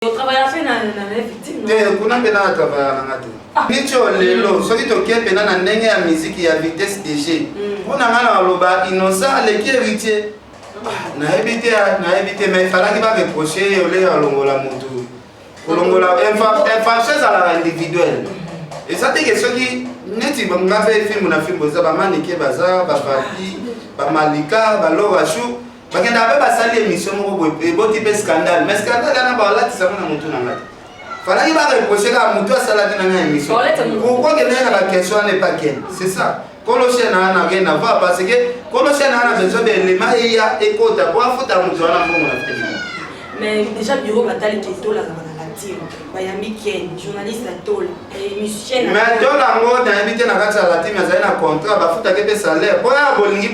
Te, kuna mpena na travaillaka na nga te. Ah. Neti oyo lelo mm. soki toke mpena na ndenge ya miziki ya vitesse dg mpo na nga na baloba Innocent aleki Héritier. Ah, nayebi te, nayebi te, mais efalaki bareproche ye ole alongola motu. Kolongola infraction ezalaka individuel, eza te ke soki neti nga mpe fimbu na fimbu. Eza bamanike, baza bapapi, bamalika, balorashu, bakendaka mpe basali émission moko boye, eboti mpe scandale. Mais scandale wana balatisa ngo na motu na ngai te. Falaki bareproche kaka motu asalaki na ngai émission. Pourquoi kendaki na baquestion wana epa Ken? C'est ça, kolo chaîne wana rien à voir, parce que kolo chaîne wana besoin baelema eya ekota po afuta motu wana mbongo na fete. Mais déjà bureau batali ke tolazaka na la team, bayambi Ken, journaliste ya tol, musicien. Mais tola yango nayebi te. Na kati ya la team azali na contrat, bafutaki mpe salaire mpo ya bolingi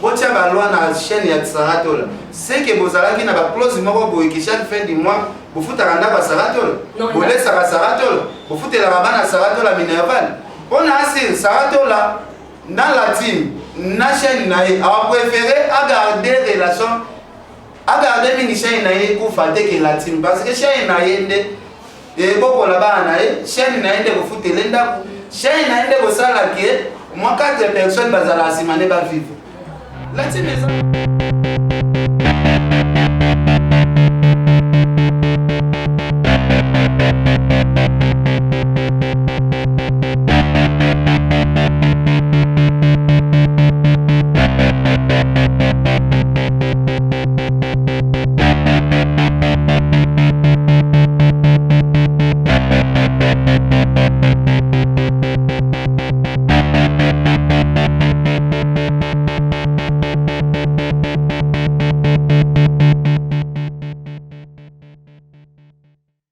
botia baloi na chaîne ya Saratola. Seke bozalaki na baclause moko boye ke chaque fin du mois bofutaka ndako ya Saratola, bolesaka Saratola, bofutelaka bana Saratola minerval. Mpo na asir Saratola na la team na chaîne na ye, apréféré agarde relation, agarde mingi chaîne na ye ekufa te ke la team, parce que chaîne na ye nde ebokola bana na ye, chaîne na ye nde kofutele ndako, chaîne na ye nde kosala ke mwa 4 personnes bazala nsima nde bavivre. La team eza.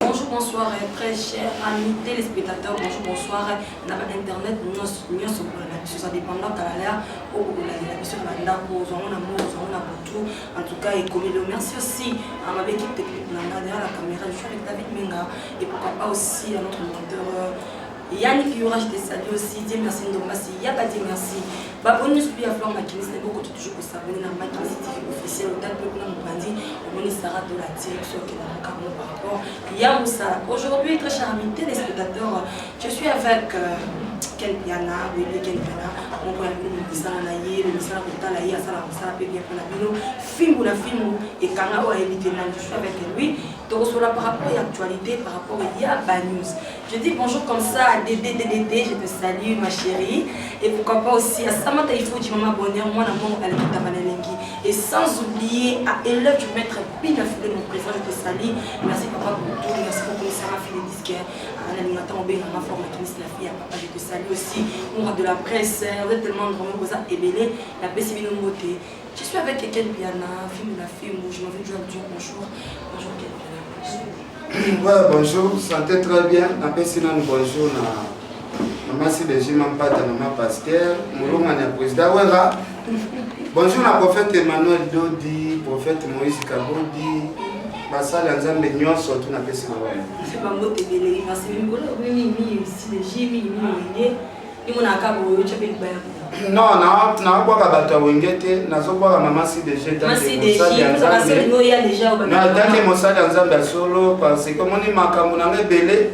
Bonjour, bonsoir, très chers amis téléspectateurs. Bonjour, bonsoir. Na ba internet nyonso kolanda biso, ça dépendant à l'heure oyo bokolandela biso na bandako, ozwango na mo, ozwango na butu. En tout cas, ekomi lelo. Merci aussi à ma équipe technique na nga derrière la caméra. Je suis avec David Menga et pourquoi pas aussi à notre monteur Yannick Yura, je te salue aussi. Dieu merci Ndombasi, Yaka Dieu merci. Baboni nyonso mpe ya Flore Makinisi, na bokoti toujours kosabone na Makinisi TV officiel. Otali mpe kuna mopanzi, omoni Sarah Tola tire biso okendaka kaka par rapport ya mosala. Aujourd'hui, très cher ami téléspectateur, je suis avec Ken Piana. Boyebi Ken Piana, moko ya bino, mosala na ye, mosala kotala ye, asala mosala mpe bien mpona bino. Fimbu na fimbu ekanga oyo ayebi te nani. Je suis avec lui, tokosola par rapport ya actualité, par rapport ya banews. Je dis bonjour comme ça à Dédé DDT, je te salue ma chérie. Et pourquoi pas aussi à Samantha Ifuji, maman bonheur, moi maman Alekita Manalengi. Et sans oublier à élève du maître Pina Filet, mon président, je te salue. Merci papa pour tout, merci beaucoup Sarah Filet Disque, la fille à papa, je te salue aussi. Moura de la presse, vous êtes tellement drôle, vous êtes ébélé, la PCB Beauté. Je suis avec Ken Piana, film la film, je m'en vais dire bonjour. Bonjour Ken Piana. Ouais, bonjour, santé très bien. Napesi nanu bonjour na mama Sideji Mampata, mama pasteur, molongani ya président Wera. Bonjour na prophète Emmanuel Dodi, prophète Moïse Kabodi, basali ya Nzambe nyonso tu napesi na wana. Bango ebele, merci. Mikolo mingi Sideji, mingi mingi wenge. Imonaka boyo tya mpe libaya. Non, naobwaka bato ya wenge te, nazobwaka mama CDG tanke mosali ya Nzambe ya solo, parce que omoni makambo nanga ebele.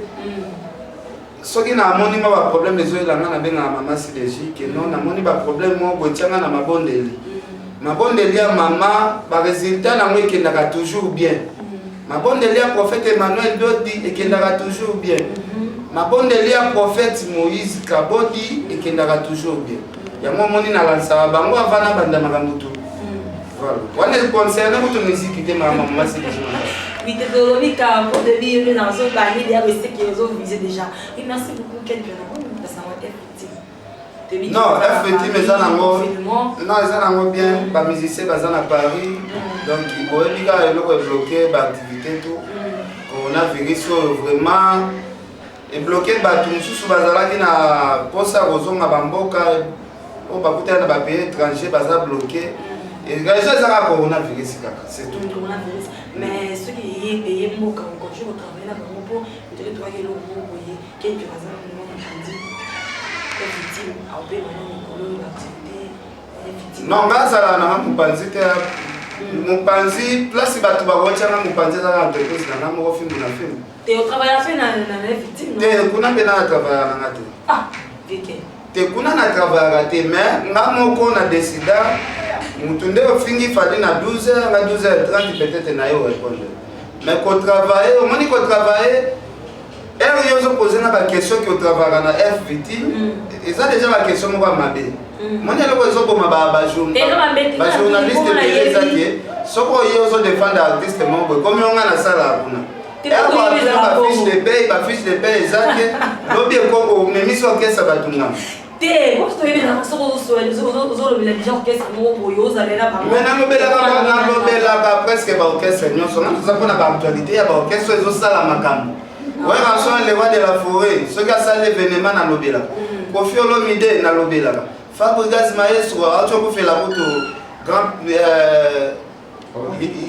Soki namoni mwa baproblème ezoyelanga, nabengaka mama CDG ke non, namoni baproblème moko boye, tianga na mabondeli. Mabondeli ya mama, baresultat nango ekendaka toujours bien. Mabondeli ya prophète Emmanuel Dodi ekendaka toujours bien. Mabondeli ya prophète Moïse Kabodi ekendaka toujours bien. Yango omoni nalansaka bango avant nabanda makambo tu. Voilà, wana econcerne kutu musique te, mama mama CDG. Oui, tolobi ka po de bi yo na zo bani déjà eseki ozo viser déjà. Oui, merci beaucoup Ken Piana. Non, effectivement eza nango, non, eza nango bien. Bamusicien baza na Paris, donc boyebi kaka eloko ebloke baactivité tout, coronavirus oyo vraiment ebloke. Bato mosusu bazalaki na mposa kozonga bamboka oyo bakutani na bapays étranger, baza bloqué. Raison eza kaka coronavirus kaka, c'est tout. Coronavirus, mais soki eye mboka, ocontinue kotravaille na bango mpo otoli tokaki eloko moko boye. Ken aza mopanzi victime, aope bango mikolo oyo baactivité. Non, nga azala nanga mopanzi te. Mopanzi, place bato bakotyanga mopanzi eza na entreprise na nga moko, Fimbu na Fimbu. Te, otravailla mpe na victime? Te, kuna mpe na travaillaka na nga te. Ah, vike. Te, kuna na travaillaka te, mais nga moko na décida. Mutu nde ofingi Fally na 12 heures, nga 12 heures 30 peut-être na ye orépondre. Mais kotravaille, omoni, kotravaille, heure yo ozopose nga baquestion ke otravaillaka na F Victime, eza déjà baquestion moko ya mabe. Moni, eloko ezoboma bajournaliste ebele eza ke soki oye ozodefendre artiste moko boye, komi onga nasalaka kuna, bafiche de paye, bafiche de paye eza te. Lobi omemisi orchestre bato ngamba. Te, boso toyebi na soki ozolobela déjà orchestre moko boye, ozalela bango. Mais nalobelaka presque baorchestre nyonso. Nga toza mpona baactualité ya baorchestre oyo ezosala makambo. Werrason, le roi de la forêt, soki asali événement, nalobelaka. Koffi Olomide, nalobelaka. Fabregas maestro auti okufela kutu grand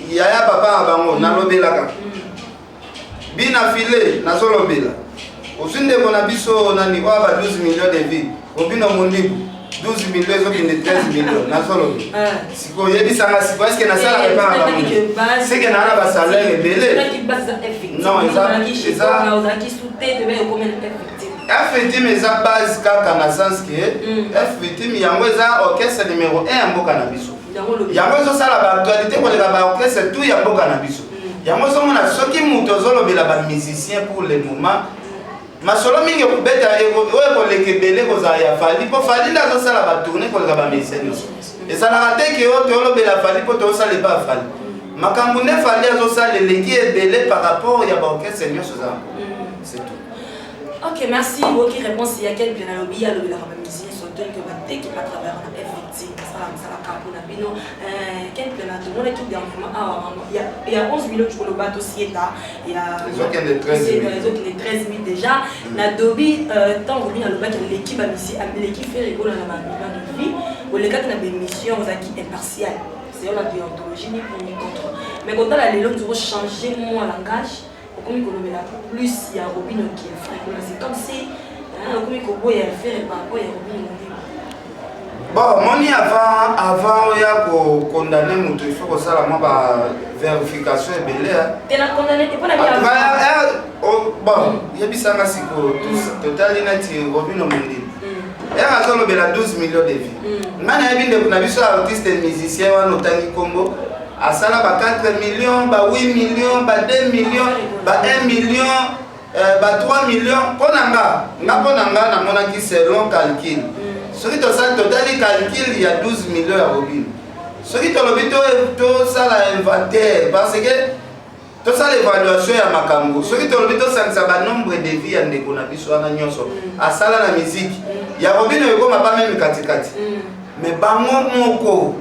yaya, papa na bango, nalobelaka. Bina file, nazolobela. Ozwi ndeko na biso nani oyo ba 12 millions de vues, Robinho Mundibu, 12 millions ezokende 13 millions, nazolobela. Sikoyo oyebisanga sikoyo, est-ce nasalaka epa na bango seke naa na basalaire ebele? Non, eza F Victime, eza base kaka na sens ke F Victime yango eza orchestre numéro 1 ya mboka na biso. Yango ezosala baactualité koleka baorchestre tout ya mboka na biso. Yango ozomona, soki moto ozolobela bamusicien, pour le moment masolo mingi ekobeta oyo ekoleka ebele kozala ya Fally, mpo Fally nde azosala batournée koleka bamusicien nyonso. Ezalaka te ke oyo toyolobela Fally mpo toyosala epa ya Fally. Makambo nde Fally azosala eleki ebele par rapport ya baorchestre nyonso eza yango, c'est tout. Ok, merci. Oki réponse ya quel bien alobi, alobelaka bamusicien surtout ke bateki à travers na F Victime, asala mosala kaka mpona bino. Quel bien tomonaki dernièrement awa ya 11 millions, tukoloba tosieta ya Ezokende 13 000. Ezokende 13 000 déjà na dobi. Ntango bino alobaki aleki bamisi, aleki Ferre Gola na bamillion de vues, olekaki na bémission, ozalaki impartial, c'est la déontologie, ni pour ni contre. Mais kotala lelo, nzoko changer mwa langage, okomi kolobela plus ya Robinho ke Ferre Gola. C'est comme si okomi koboya Ferre par rapport ya Robinho Mondibu. Bon, moni, avant oya kokondane moto, il faut kosala mwa bavérification ebele. Te, na condamné te mpona Bon, yebisanga sikoyo, totali neti Robinho Mondibu, ere azolobela 12 millions de vues, ngai nayebi ndeko na biso artiste musicien wana otangi nkombo, asala ba 4 millions, ba 8 millions, ba 2 millions, ba 1 million, ba 3 millions. Mpo na nga, mpo na nga namonaki selon calcul, soki tosali, totali calcul ya 12 millions ya Robinho, soki tolobi tosala inventaire, parce que tosala évaluation ya makambo, soki tolobi tosangisa banombre de vues ya ndeko na biso wana nyonso asala na musique ya Robinho, ekoma pa même katikati. Mais bango moko,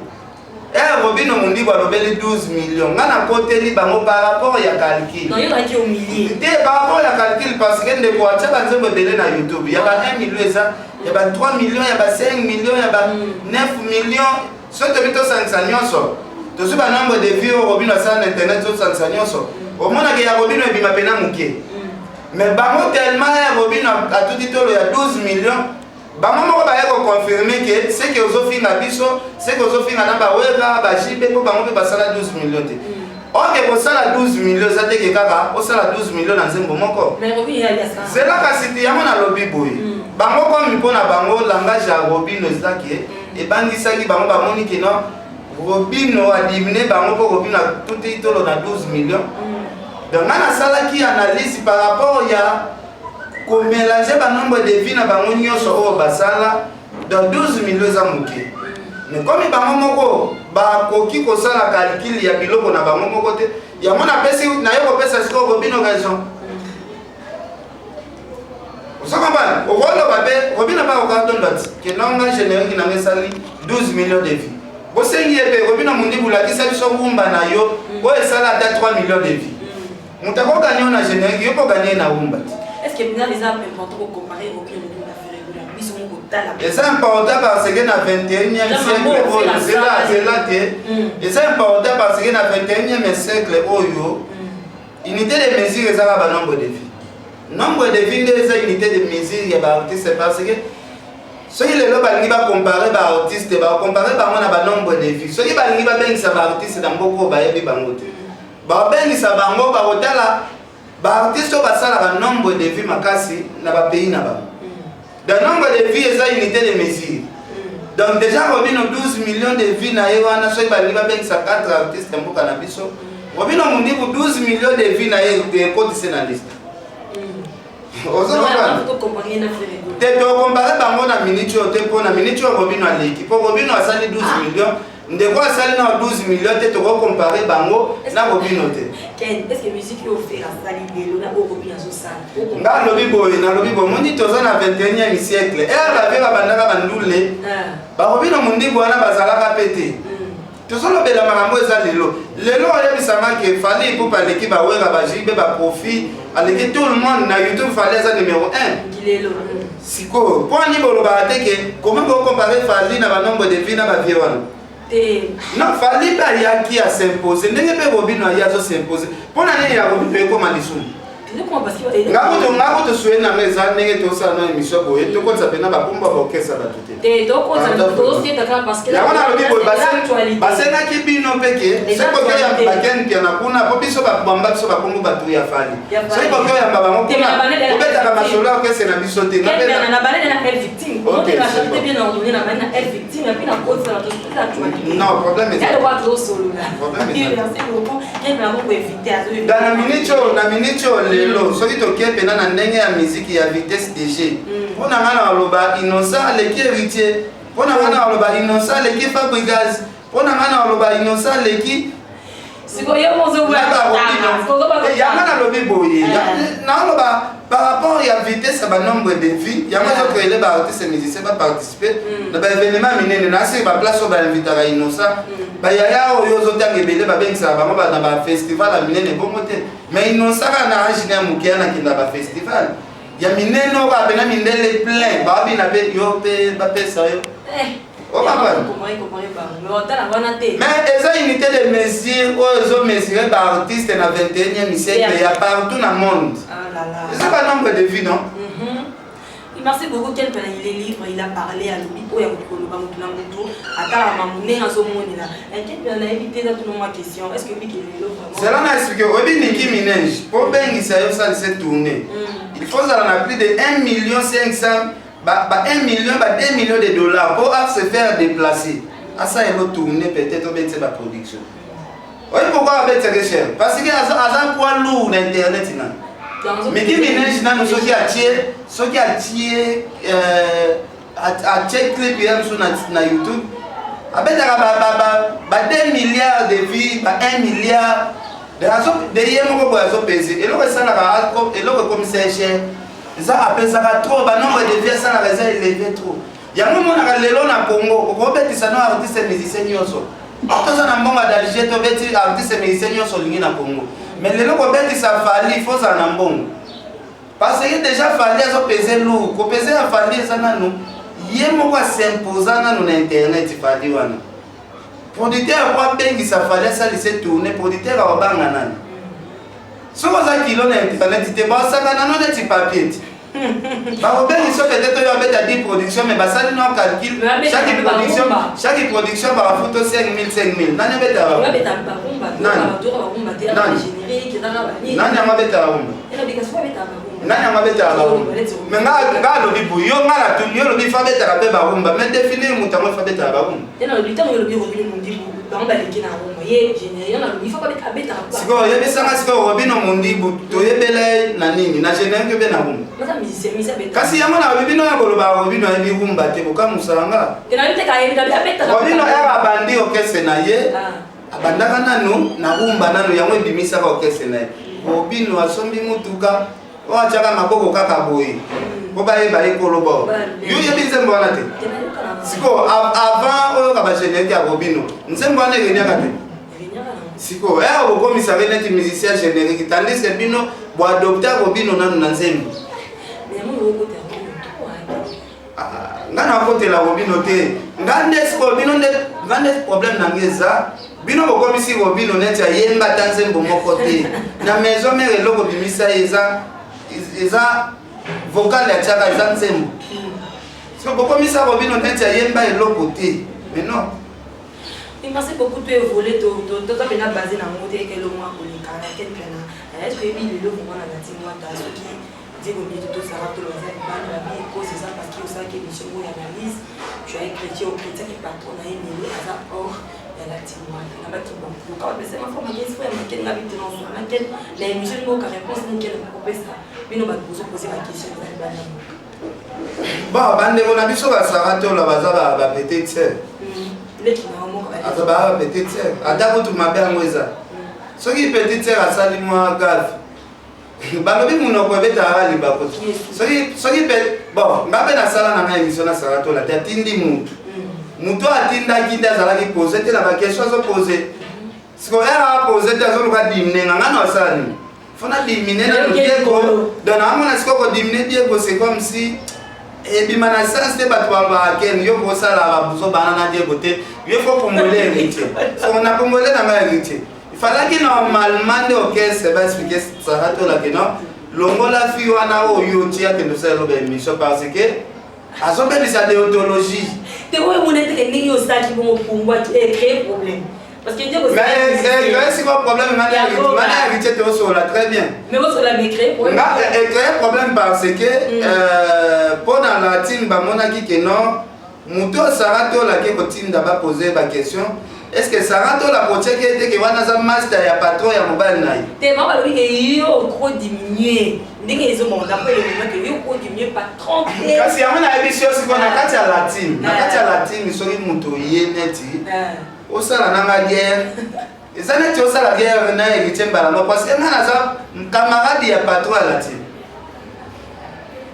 Robinho Mundibu alobeli 12 millions, nga nakoteli bango par rapport ya calcul. Te, par rapport ya calcul, parce que ndeko atia banzembo ebele na YouTube, ya ba 1 million, eza ya ba 3 millions, ya ba 5 millions, ya ba 9 millions. Soki tobi tosangisa nyonso, tozwi banombre de vues oyo Robinho asala na internet, tosangisa nyonso, omonaka ya Robinho ebima pena moke. Mais bango, tellement ya Robinho atuti tolo ya 12 millions, bango moko baye koconfirme ke seke ozofinga biso, seke ozofinga na bawera bajibe, mpo bango mpe basala 12 millions te. Oke kosala 12 millions eza teke kaka osala 12 millions na nzembo moko. Zela kasi te, yango nalobi boye, bango komi mpo na bango langage ya Robinho eza ke ebangisaki bango, bamoni ke non, Robinho adiminuer bango mpo Robinho atuti tolo na 12 millions. Donc nga nasalaki analyse par rapport ya komélange banombre de vues na bango nyonso oyo basala. Donc 12 millions eza moke, mais komi bango moko bakoki kosala calcul ya biloko na bango moko te, yango napesi naye kopesa sikoyo Robinho raison. Ozo comprendre? Okoloba mpe Robinho mpe akoka ti ke nonga générique nanga esali 12 millions de vues. Bosengi ye mpe, Robinho Mundibu, lakisa biso rumba na yo oyo esala ata 3 millions de vues. Moto akoganye yo na générique, yo mpo oganye na rumba ti. Est-ce que maintenant eza important kocomparer Robinho Mundibu na Ferre Gola? Biso moko kotala. Eza important parce que na 21e siècle oyo, zela, zela te, eza important parce que na 21e siècle oyo, unité de mesure ezaka banombre de vues. Nombre de vues nde eza unité de mesure ya baartiste, parce que Soki lelo balingi ba comparer ba artistes, ba comparer bango na ba nombre de vues. Soki balingi babengisa ba artistes na mboka oyo bayebi bango te, babengisa bango, bakotala ba artistes oyo basalaka nombre de vues makasi na ba pays na bango. Donc nombre de vues eza unité de mesure. Donc déjà Robino 12 millions de vues na ye wana, soki balingi babengisa 4 artistes ya mboka na biso, Robino Mundibu 12 millions de vues na ye ekotise na liste. Te, tokompare bango na minute oyo te, mpo na minute oyo Robino aleki, mpo Robino asali 12 millions, ndeko asali na 12 millions te, tokokompare bango na Robino te. Nga alobi boye, nalobi boye, moni toza na 21e siècle, ere bavie babandaka bandule, baRobino Mundibu wana bazalaka mpe te. Tozolobela makambo eza lelo. Lelo oyebisanga ke Fally Ipupa aleki baWera, baJB, baProfit, aleki tout le monde na YouTube. Fally aza numéro 1 lelo. Sikoyo mpo ani bolobaka te ke comment bokompare Fally na banombre de vues na bavie wana? Te. Non, Fally mpe ayaki asimpose ndenge mpe Robino aye azosimpose. Mpo na nini ya Robino ekoma lisumu? Nga kutu suye nanga eza ndenge tosala na émission boye, tokotisa mpena bakombo ya baorchestre bato te. Yango nalobi boye, basengaki bino mpe ke soki bokoyamba baKen Mpiana kuna, po biso bamba biso bakombo bato ya Fally, soki bokoyamba bango kuna, kobetaka masolo ya orchestre na biso te. Ok, c'est bon. Non, problème eza, problème eza. Dans na minute oyo, na minute oyo lelo, soki tokei mpena na ndenge ya miziki ya vitesse DG, mpo na ngai na koloba Innocent aleki Héritier, mpo na ngai na koloba Innocent aleki Fabregas, mpo na ngai na koloba Innocent aleki yango. Nalobi boye, naloba par rapport ya vitesse ya banombre de vues, yango ezocréer baartiste musicien baparticipe na baévénement minene. Nasi baplace oyo bainvitaka Innocent, bayaya oyo ozotanga ebele, babengisaka bango na bafestival ya minene bongo te. Mais Innocent kaka na age ya moke anakenda bafestival ya minene oyo kaka pena mindele plein, babina mpe yo mpe bapesa yo. Mais eza unité de mesure oyo ezomesure baartiste na 21e siècle ya partout na monde, eza banombre de vues, non? Merci beaucoup, Ken Pena. Il est libre, il a parlé à lobi oyo akoloba, motu na motu atalama ndenge azomonela. Ken Pena, nayebi te, eza tuna mwa question: est ce que obiki lelo vraiment? Zela na explique. Oyebi Nicki Minaj, mpo bengisa yo osalisa tournée, il faut ozala na plus de 1 million 500, ba 1 million, ba 2 millions de dollars mpo se faire déplacer, asalela tournée, peut-être obetise baproduction. Oyebi pourquoi abetisaka cher? Parce que aza poids lourd na internet. Na Nicki Minaj nanu, soki atie atie clip ya mosusu na YouTube, abetaka ba 2 milliards de vues, ba 1 milliard de. Ye moko boye azopese eloko esalaka, eloko ekomisa ye cher eza apesaka trop, banombre de vues asalaka eza élevé trop. Yango omonaka lelo na Congo okobetisa no artiste musicien nyonso. Toza na mbongo ya d'Alger, tobeti artiste musicien nyonso olingi na Congo. Mais lelo kobetisa Fally, faut ozala na mbongo, parce que déjà Fally azopese lourd. Kopese ya Fally eza nanu ye moko asimposa nanu na internet. Fally wana, producteur po abengisa Fally asalisa tournée, producteur akobanga nani? Soki oza kilo na internet te, basaka nano neti papier ti bakobengisa. Peut-être oyo abeta 10 production, mais basali no calcul, chaque production bakafuta 5000 5000. Nani abetaka? Nani nani yango abetaka rumba? Nani yango abetaka barumba? Mais nga alobi boye, yo nga natuni yo, olobi fa abetaka mpe barumba, mais définir moto yango fa abetaka barumba. Bango baleki na rumba, ye générique nalobi faut abetaka. Sikoyo oyebisanga, sikoyo Robino Mondibu toyebela ye na nini? Na générique mpe na rumba? Naza musicien, musicien abetaka. Kasi yango na bino ya koloba Robino ayebi rumba te, bokamusanga. Te, nayebi te kayebi abetaka. Robino ere abandi orchestre na ye, abandaka nanu na rumba nanu, yango ebimisaka orchestre na ye. Robino asombi mutuka oyo atiaka maboko kaka boye mpo bayeba ye koloba. Yo oyebi nzembo wana te? Sikoyo avant oyoka bagénérique ya Robino, nzembo wana ereniaka te. Sikoyo ere bokomisa be neti musicien générique, tandis que bino boadopte Robino nanu na nzembo. Nga nakotela Robino te. Nga nde sikoyo, bino nde, nga nde problème na nga eza bino bokomisi Robino neti ayemba ata nzembo moko te na Maison Mère. Eloko bimisa ye eza vocal atiaka, eza nzembo. So bokomisa Robino neti ayemba eloko te, mais non. Et merci beaucoup to évoluer to to to pena basé na ngo te ke lo mwa koleka na ken pena. Est-ce que yebi lelo vraiment na nati mwa ta soki Diego Mito to Sarah to baza libanda ba bi cause eza parce que osalaki émission moko ya analyse tu as chrétien au chrétien qui patron na ye lelo aza hors ya la team wana na baki bon luka bapesa nga forme ya esprit ya makene nga bite na osala na ken na émission moko ka réponse nini ken akopesa bino bato bozo poser ba question eza libanda mboka. Bon, bandeko na biso ba Sarah Tola baza ba petite sœur. Aza ba petite sœur. Ata kutu mabe yango eza. Soki petite sœur asali mwa gaffe, balobi monoko ebetaka libako. Soki soki pe bon, nga mpe nasala na ngai émission na Sarah Tola te, atindi mutu. Mutu atindaki nde azalaki pose te na ba question azopose. Sikoyo apose te, azoluka dimine nga, nga na asala nini? Faut na diminuer nanu Diego. Donc naomona sikoyo kodiminuer Diego, c'est comme si ebima na sens te. Bato balobaka ken yo kosalaka buzo bana na Diego te, yo faut pongole héritier. So na pongole na ngai héritier, ifalaki normalement nde orchestre baexpliquer Sarah Tola ke non, longola fi wana oyo otia, akende osala eloba émission parce que azobebisa déontologie. Te, oyo omona teke ndenge osalaki bongo pumbwaki créer problème parce que Diego Mais créer sikoyo problème nga na héritier, tosola très bien. Mais osola, mais créer problème. Nga créer problème parce que mpo na latine bamonaki ke non, moto oyo Sarah Tola ke kotinda bapose baquestion, est ce que Sarah Tola kotiaki ete ke wana aza master ya patron ya mobali na ye? Te, ma balobi ke yo trop diminuer ndenge ezomona d'après le moment ke yo trop diminuer patron te. Kasi yango nayebi si yo sikoyo na kati ya latine, na kati ya latine, soki moto ye neti osala nanga guerre, eza neti osala guerre na héritier mbala moko, parce que nga naza camarade ya patron ya latine.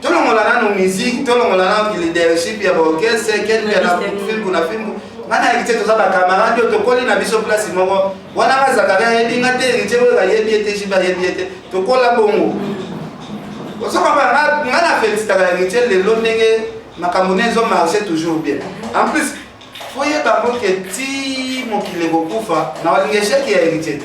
Tolongola nanu musique, tolongola nanu leadership ya baorchestre, ken mpe na fimbu na fimbu. Nga na héritier toza bacamarade oyo tokoli na biso place moko wana. Nga Zakari ayebi nga te, héritier oyo ayebi ye te, jibe ayebi ye te, tokola bongo. Ozokomba nga na félicitaka héritier lelo ndenge makambo ne ezomarche toujours bien. En plus, faut yeba ngo ke ti mokili ekokufa, na walinga échec ya héritier te,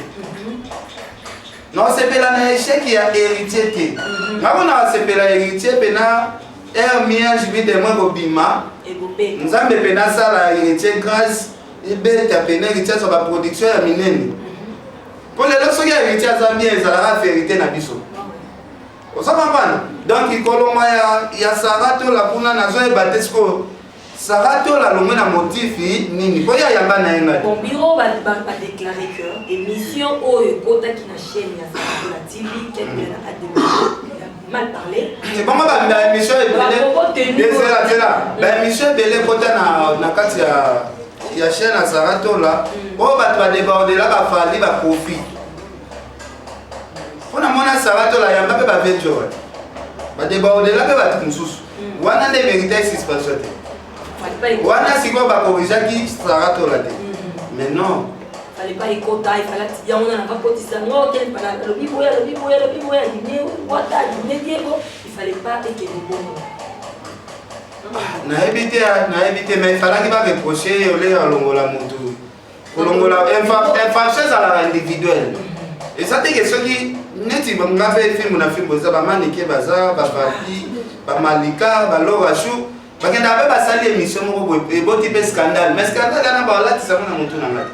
naosepela na échec ya héritier te. Ngango naosepela héritier mpena air miange midemwe kobima. Ekobeta. Nzambe mpena asala héritier grâce, ebeta pene, héritier azwa baproduction ya minene, mpo lelo soki héritier aza bien, ezalaka vérité na biso. Oza comprendre? Donc kolongwa ya Sarah Tola kuna, nazoyeba te sikoyo Sarah Tola alongwe na motif nini, mpo ye ayamba na ye ngai. Bon, bureau badéclaré que émission oyo ekotaki na chaîne ya Sarah Tola TV, quelque na a mal parlé. Bongo baémission ebele, ezela tela, baémission ebele ekota na kati ya chaîne ya Sarah Tola oyo bato badébordela, bafali bakofi, mpo na mona Sarah Tola yamba mpe bavejo badébordela mpe bato mosusu wana nde mérite suspension te. Wana sikoyo bakorrigeaki Sarah Tola te, mais non. Fallait pas ekota, il fallait yango na bakotisa ngo ken pana alobi boye, alobi boye, alobi boye, adimie wata, adimie Diego, il fallait pas ekende bongo. Nayebi te, nayebi te, mais efalaki bareproche ole alongola motu. Kolongola infraction ezalaka individuel, eza teke soki neti nga mpe fimbu na fimbu, eza bamanike, baza bapapi, bamalika, balorashu, bakendaka mpe basali émission moko boye, eboti mpe scandale. Mais scandale wana baolatisango na motu na ngai.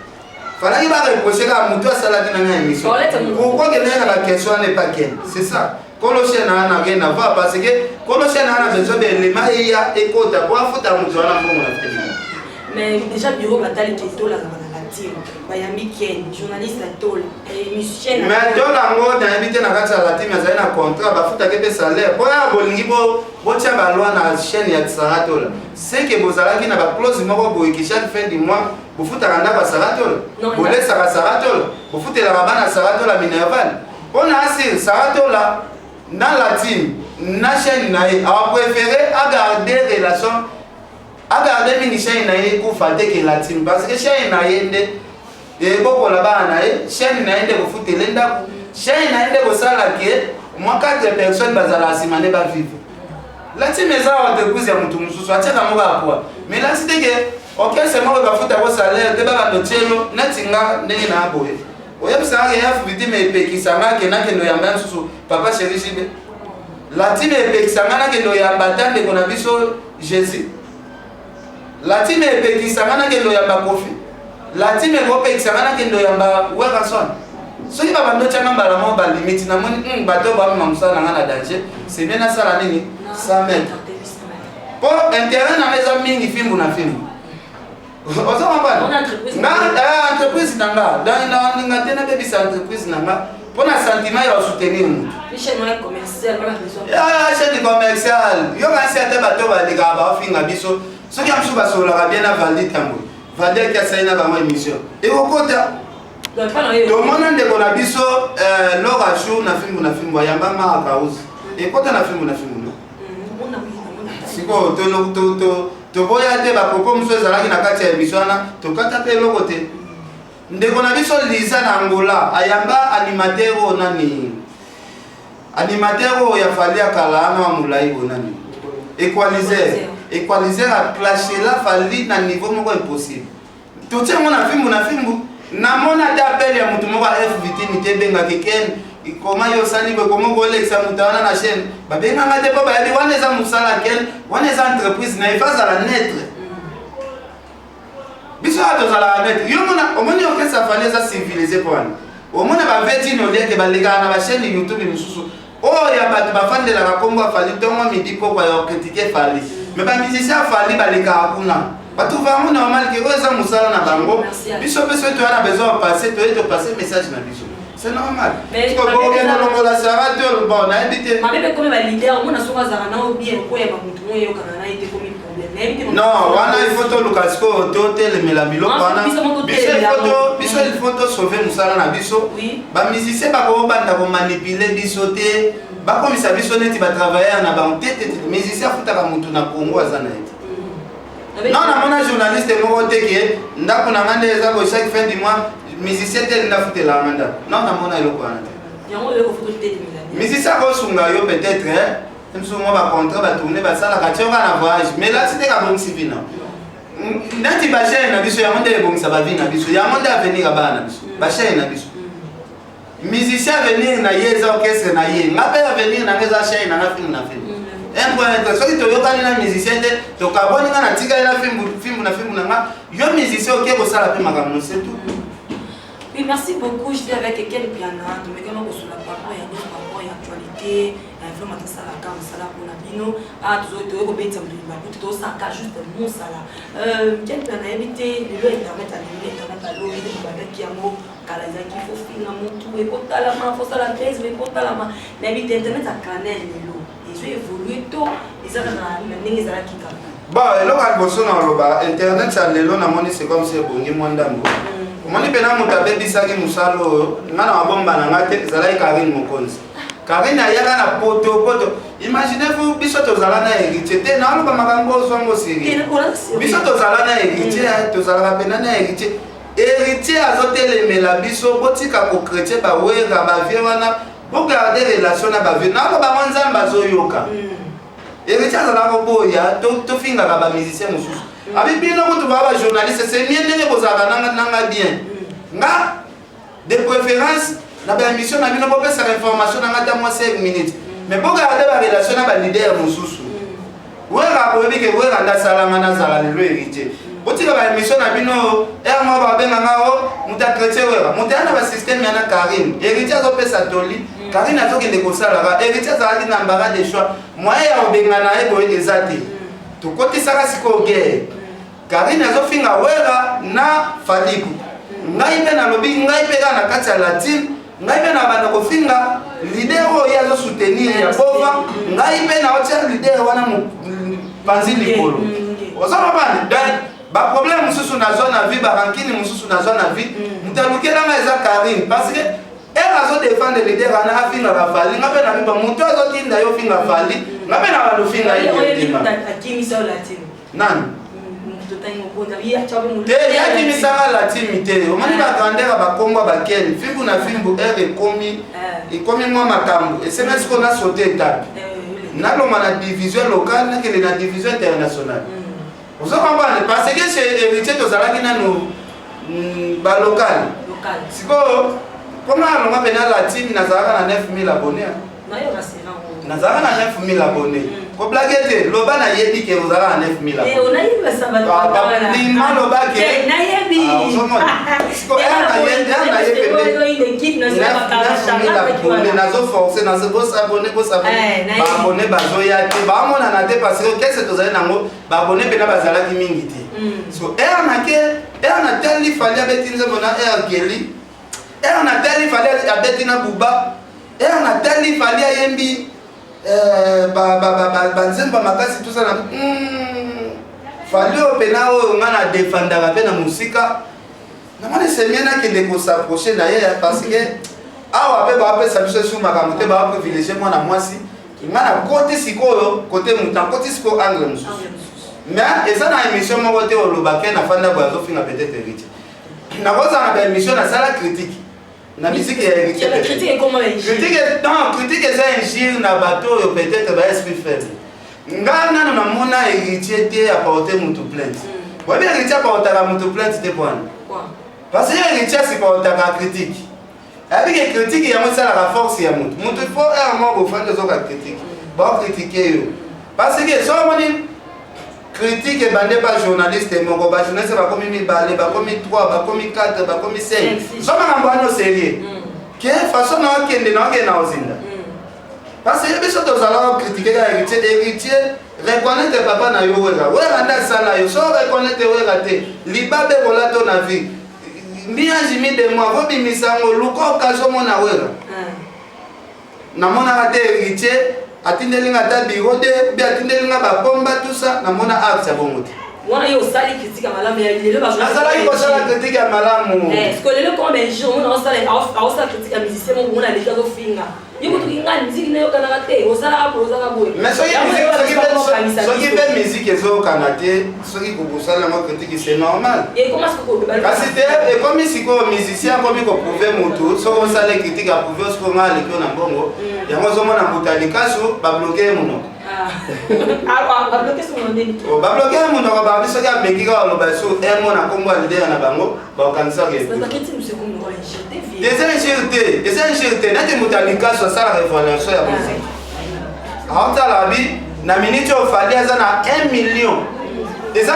Falaki bareproche kaka motu asalaki na ngai émission. Pourquoi kendeki na baquestion wana epa ken? C'est ça, kolo chaîne wana rien à voir, parce que kolo chaîne wana besoin baelema eya ekota po afuta motu wana mbongo na feli. Mais déjà bureau batali ke Tola azalaka na latine, bayambi ken journaliste ya Tola, émission. Mais Tola yango nayebi te, na kati ya latine azali na contrat, bafutaki mpe salaire mpo ya bolingi botia baloi na chaîne ya Sarah Tola, c'est que bozalaki na baclause moko boye ke chaque fin du mois bofutaka ndako ya Sarah Tola, bolesaka Sarah Tola, bofutelaka bana Sarah Tola minerval. Mpo na asir Sarah Tola na latine na chaîne na ye, apréféré agarde relation, agarde mingi chaîne na ye ekufa te ke latine, parce que chaîne na ye nde ebokola bana na ye, chaîne na ye nde kofutele ndako, chaîne na ye nde kosala ke mwa 4 personnes bazala nsima nde bavivre. Latine eza entreprise ya motu mosusu atiaka moko apoi, mais lati te ke orchestre moko bafutako salaire te, babando tielo neti nga ndenge na boye. Oyebisanga ke ya victime epekisanga ke nakende oyamba ya mosusu papa chéri jibe. Latine epekisanga nakende oyamba ata ndeko na biso. Jésus. La team epekisa nga nakende oyamba Koffi. La team ekopekisa nga nakende oyamba Werrason. Soki babandi otyanga mbala moko balimiti, namoni bato oyo bamema mosala na nga na danger, c'est bien nasala nini? 100 mètres. Po intérêt na nga eza mingi fimbu na fimbu. Ozo comprendre? Nga entreprise na nga, donc nalinga te nabebisa entreprise na nga mpo na sentiment ya kosoutenir motu. Chaîne commerciale yo kasi ata bato balekaka baofinga biso, soki ya mosusu basololaka bien na Valdi, ntango Valdi aki asali na bango émission, ekokota. Tomona ndeko na biso Lora Chou na fimbu na fimbu, ayamba Mark House, ekota na fimbu na fimbu. No sikoyo toboya te bapropos mosusu ezalaki na kati ya émission wana, tokata mpe eloko te. Ndeko na biso Liza na Angola ayamba animateur oyo nani, animateur oyo ya Fally ya kala wana wa molai boye, nani, Equalizer. Equalizer aclashela Fally na niveau moko impossible. Totie yango na fimbu na fimbu. Namona ata appel ya motu moko ya F Vitini te, ebengaki Ken, koma yo osali boye, koma kolekisa moto wana na chaîne. Babenganga te mpo bayebi wana eza mosala Ken, wana eza entreprise na ye, fa azala neutre. Biso awa tozalaka neutre. Yo mona, omoni orchestre Fally eza civilisé mpo wana omona bavetini olieke balekaka na bachaîne YouTube mosusu oyo ya bato bafandelaka nkombo ya Fally ntongo, midi, pokwa ya kocritiquer Fally, mais bamusicien ya Fally balekaka kuna, bato vango normal ke oyo eza mosala na bango. Biso mpe soki toya na besoin ya passe, toye topasser message na biso, c'est normal. Kokende longola Sara te, bon, nayebi te. Mabe komi baleader, omona soki azalaka nao bien, koyeba motu mo eyokana na ye te, komi problème, nayebi te. Non, wana il faut toluka sikoyo totelemela biloko wana. Biso il faut tosauver mosala na biso. Bamusicien bakobanda komanipuler biso te, bakomisa biso neti batravailleur na bango te te te. Musicien afutaka motu na Congo aza na ye te. Non, namona journaliste moko te ke ndako na nga nde eza boye, chaque fin du mois musicien te elingi afutelaka nga ndako. Non, namona eloko wana te. Musicien akosunga yo peut-être mosusu mwa bacontrat, batourne basalaka tie oka na voyage, mais lati te kabongisi vi na neti bachaîne na biso. Yango nde ebongisa bavie na biso, yango nde avenir ya bana na biso, bachaîne na biso. Musicien, avenir na ye eza orchestre na ye. Nga mpe avenir na nga eza chaîne na nga, film na film, un point un. Soki toyokani na musicien te, tokabwani. Nga natikali na fimbu, fimbu na fimbu na nga. Yo musicien oke kosala mpe makambo, c'est tout. Oui, merci beaucoup. J'étais avec Ken Piana. Tomekama kosola par rapport ya news, par rapport ya actualité. Vraiment tosalaka mosala mpona bino. Tozoyi kobetisa moto libaku te, tosalaka juste mosala. Ken Piana, nayebi te, lelo internet alelo, internet alobi nde tobandaki yango kala, ezalaki fofinga motu ekotalama, fosala tese ekotalama. Nayebi te, internet akanel lelo ezo évolue to eza kaka na ndenge ezalaki kaka? Bon, eloko ya liboso na oloba, internet ya lelo namoni c'est comme si ebongi mwa ndambo. Omoni mpena moto abebisaki mosala oyo, nga na mabomba na nga te, ezalaki Karine Mokonzi. Karine ayaka na poto poto. Imagine vous, biso tozala na Héritier te, naoloba makambo ozwango sérieux. Biso tozala na Héritier, tozalaka mpena na Héritier. Héritier azotelemela biso, botika kochrétien bawera bavie wana, bogarde relation na bavie. Naoloba ngo, Nzambe azoyoka. Héritier azalaka koboya tofingaka bamusicien mosusu. Abi bino kutu baa bajournaliste, c'est mieux ndenge bozalaka nanga bien. Nga de préférence na baémission na bino bopesaka information nanga ata mwa 5 minutes, mais bogarde barelation na baleader mosusu. Wera, boyebi ke Wera nde asalanga nazala lelo Héritier. Botika baémission na bino ere moko babenganga o moto ya chrétien Wera, moto ya na basystème ya na Karine. Héritier azopesa toli, Karine azokende kosalaka. Héritier azalaki na embarras de choix, moyen ya kobengana ye boye eza te. Tokotisaka sikoyo guerre, Karine azofinga Wera na Faliku. Ngai mpe nalobi, ngai mpe kaka na kati ya la team, ngai mpe na banda kofinga leader oyo ye azosoutenir ya Bova. Ngai mpe naotia leader wana panzi likolo. Ozomabani, donc baproblème mosusu nazwa na vie, barancune mosusu nazwa na vie, moto alukelanga eza Karine, parce que ere azodefendre leader wana afingaka Fally. Nga mpe na biba moto azotinda yo finga Fally, nga mpe na balofinga ye. Nani te yakimisanga latimi te. Omoni bagrandeur ya bakombo ya bakeni fimbu na fimbu, ere ekomi, ekomi mwa makambo esenga sikoyo nasaute étape, nalongwa na division locale, nakende na division internationale. Ozo comprendre? Parce que chez Héritier tozalaki nanu balocal. Sikoyo mpona alongwa mpena latime, nazalaka na 9000 abonné, nazalaka na 9000 abonné. Koblaguer te, loba nayebi ke ozala na 9000 abonnés. Ndima loba ke ozomona siko naye pembeni 9000 abonnés, nazoforce bosabonner, bosabonner, baabonnés bazoya te, baomonana te, parce que kese tozali nango, baabonnés mpena bazalaki mingi te. So ere nake, ere natali Fally abeti nzembo na R Kelly, ere natali Fally abeti na Booba, ere natali Fally ayembi banzembo ya makasi tosala. Fally oyo mpena oyo nga na defandaka mpe na mosika, namoni semie nakende kos'approcher na ye, parce que awa mpe baapesa biso esu makambo te, baprivilégie mwana mwasi. Nga nakoti sikoyo kote motu, nakoti sikoyo angle mosusu. Mais eza na émission moko te olobake nafanda boye azofinga peut-être Héritier. Nakozala na baémission, nasala critique na musique ya Héritier. Non, critique eza injure na bato oyo peut-être ba esprit faible. Nga nano namona Héritier te aporte motu plainte. Oyebi, Héritier aportaka motu plainte te pwana parce que Héritier asupportaka critique. Ayebi ke critique yango esalaka force ya motu. Motu faut heure moko bofandi, ozoka critique, baocritiquer yo, parce que soki omoni critique ebande ba journaliste moko, bajournaliste bakomi mibale, bakomi 3, bakomi 4, bakomi 5, so makambo wana osérieux ke façon na okende na okende na ozinda, parce que biso tozalaka critiquer kaka Héritier. Héritier, reconnaître papa na yo Wera. Wera nde asala yo. So reconnaître Wera te, libabe kola to na vie mi-ange mi-démon vobimisa yango. Luka occasion mona Wera. Namonaka te Héritier atindelinga ata biro te bi atindelinga bapomba tusa. Namona acte ya bongo te. Wana yo osali critique ya malamu ya lelo. Nazalaki kosala critique ya malamu. Parce lelo comme un jour omona aosala critique ya musicien moko, omona aleki azofinga ye kutuki ngai musique nayokanaka te, osalaka boye, ozalaka boye. Mais soki mpe musique ezokana te, soki kokosala yango critique, c'est normal. Kasi te, ekomi sikoyo musicien akomi koprouver motu. Soki osala critique, aprouver sikoyo ngai aleki yo na mbongo. Yango ozomona moto ya likasu babloquer ye monoko. Babloquer ye monoko, babi soki ameki kaka oloba so emo na nkombo ya leader na bango, bakokanisaka. Eza injure te, eza injure te. Neti moto ya likasu asalaka évaluation ya musique, aotala bi na minute oyo Fally aza na 1 million. Eza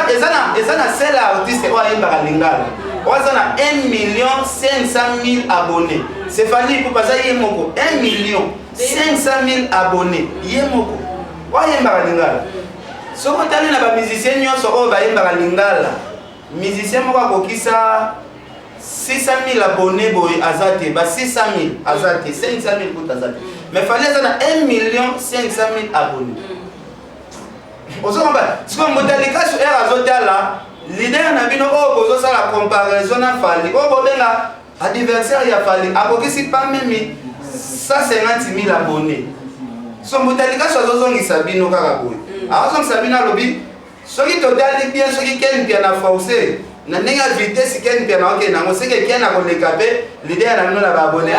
na seul artiste oyo ayembaka lingala oyo aza na 1 million 500 000 abonnés, c'est Fally Ipupa. Aza ye moko, 1 million 500 000 abonnés, ye moko oyo ayembaka lingala. Soki otali na bamusicien nyonso oyo bayembaka lingala, musicien moko akokisa 600 000 abonnés boye aza te. Ba 600 000 aza te, 500 000 kuta aza te. Mais Fally aza na 1 million 500 000 abonnés. Ozokomba sikoyo moto ya likasu ere azotala leader na bino oyo bozosala comparaison na Fally, oyo bobenga adversaire ya Fally, akokisi pas même 150 000 abonnés. So moto ya likasu azozongisa bino kaka boye, azozongisa bino, alobi soki totali bien, soki Ken Mpiana forcé na ndenge ya vitesse, Ken Mpiana okende yango seke Ken akoleka mpe leader na bino na baabonnés.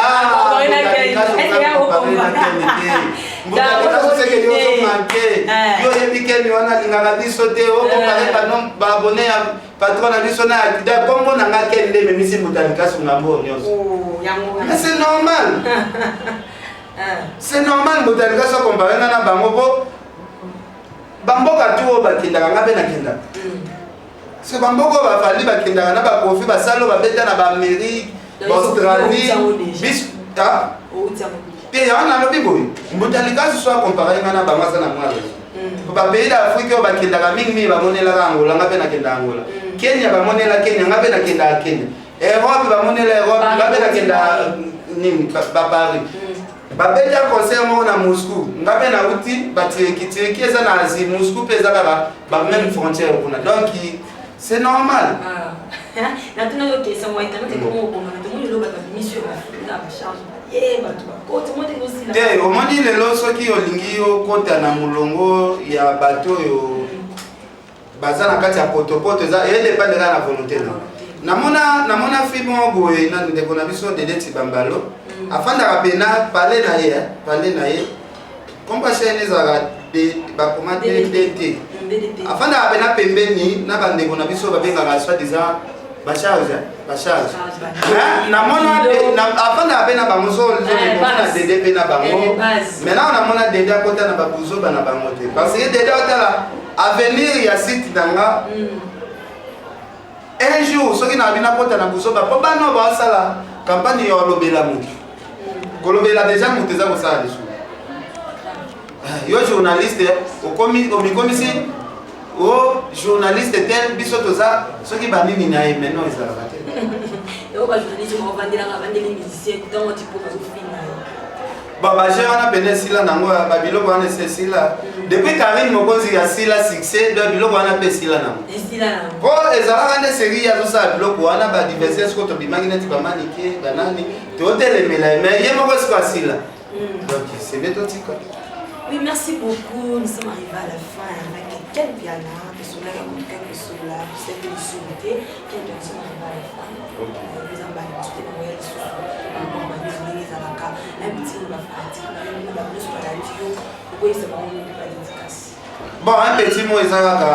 Seke yo ozomanquer, yo oyebi Ken wana alingaka biso te, okomparer baabonnés ya patron na biso na ya kombo na nga Ken nde ememisi moto ya likasu ngambo nyonso. Mais c'est normal, c'est normal. Moto ya likasu akomparer nga na bango po bamboka tu oyo bakendaka, nga mpe nakendaka. Parce que bamboka oyo bafali bakendaka na bakofi, basala oyo babeta na baAmérique, baAustralie, biso te. Yango nalobi boye, mbuta likasi so akomparer nga na bango, aza na mwa raison. Po bapays d'Afrique oyo bakendaka mingimingi, bamonelaka Angola, nga mpe nakendaka Angola. Kenya, bamonela Kenya, nga mpe nakendaka Kenya. Europe, bamonela Europe, nga mpe nakendaka nini, baParis. Babeta concert moko na Moscou, nga mpe nauti baTurquie. Turquie eza na Asie, Moscou mpe eza kaka bamême frontière kuna, donc c'est normal. Natuna yo question wa internet ekoma obongana. Tomoni lelo bato babimisi oyo bafuta bacharge ye, bato bakoti mo ndenge osila. Te, omoni lelo soki olingi okota na molongo ya bato oyo baza na kati ya potopoto, eza edépendre kaka na volonté na. Namona film moko boye na ndeko na biso Dede Tibambalo, afandaka pena pale na ye, pale na ye, komba chaîne ezalaka bakoma DDT. Afandaka pena pembeni na bandeko na biso babengaka soi-disant. Bacharge, bacharge. Namona afandaka mpe na bango so na Dede mpe na bango. Maintenant namona Dede akota na babuzoba na bango te. Parce que Dede otala avenir ya site na nga. Un jour soki na bino akota na buzoba mpo bana oyo basala campagne ya olobela motu. Kolobela deja motu eza kosala lisusu. Yo journaliste okomi omikomisi o journaliste tel, biso toza soki banini na ye, maintenant ezalaka te. Yango bajournaliste bavandelaka, vandeli musicien ntango tipo bazofinga yo. Bon, baje wana pene esila nango, babiloko wana esi esila depuis Karine Mokonzi asila succès. Donc biloko wana mpe esila nango. Esila nango. Mpo ezalaka nde série azosala biloko wana, badivers. Siko tobimaki neti bamanike banani, totelemela ye, mais ye moko siko asila. Donc c'est bien, totika. Oui, merci beaucoup. Nous sommes arrivés à la fin avec Ken Piana, que cela que cela, cette émission était. Ken Piana, nous sommes arrivés à la fin. Nous avons discuté dans le par rapport à ndenge ezalaka un petit mot bafanatique na yo, bato balandi yo, okoyisa bango nini ba dédicace? Bon, un petit mot eza kaka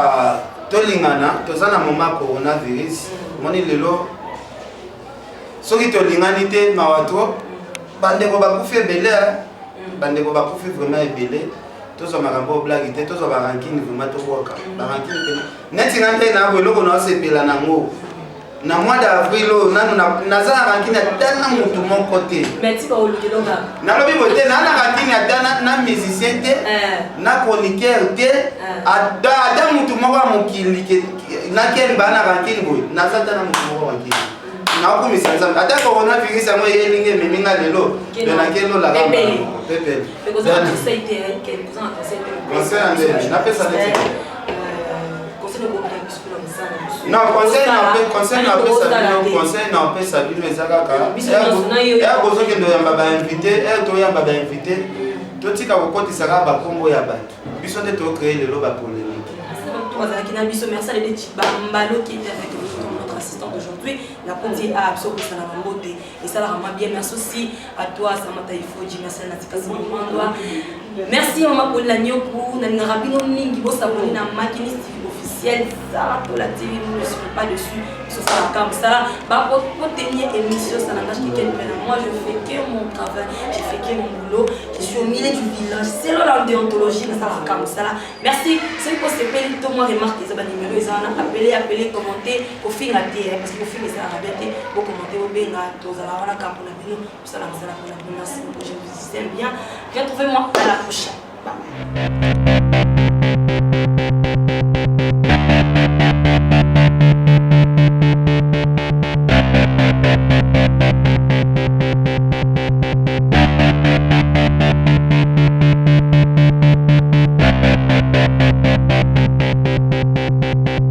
tolingana. Toza na moment coronavirus. Moni lelo soki tolingani te, mawa to bandeko bakufi ebele, bandeko bakufi vraiment ebele. Tozwa makambo oyo blague te, tozwa barancune vraiment, tobwaka barancune te. Neti nga nde na eloko naosepela nango na mois d'avril oyo, nanu naza na rancune ata na motu moko te. Nalobi boye te, naa na rancune ata na musicien te, na chroniqueur te, ata motu moko ya mokili. Nakeni baa na rancune boye, naza ata na motu moko rancune. Naokumisa Nzambe, ata coronavirus yango eyelingi ememi nga lelo, me nakelolaka pepele. Conseil ya ndenge napesa neti non, conseil napesa bino, conseil napesa bino eza kaka ere bozokende oyamba bainvité, ere toyamba bainvité, totika kokotisa kaka bakombo ya bato. Biso nde tocréer lelo bapolémique. Bazalaki na biso. Merci à Lede Chibambalo qui était avec nous comme notre assistant aujourd'hui na koti a biso kosala bambote, esalaka mwa bien. Merci aussi à toi, Samata Ifoji. Merci à Natika Simomandwa, merci mama Paulina Nyoku. Nalingaka bino mingi. Bosaboni na Makinis TV officiel, Saratola TV, nous ne serons pas dessus. Biso salaka mosala bakotenir émission, ça n'engage que quelqu'un. Moi, je fais que mon travail, je fais que mon boulot, je suis au milieu du village selon la déontologie. Nasalaka mosala. Merci. Soki kosepeli to mwa remarque, eza banimero eza wana. Appelez, appelez, commenter, kofinga te, parce que kofinga esalaka bien te. Bocommenter, bobenga, tozala wana kaka mpona bino, kosala mosala mpona bino. Merci beaucoup, je vous aime bien. Retrouvez-moi à la prochaine. Bye bye.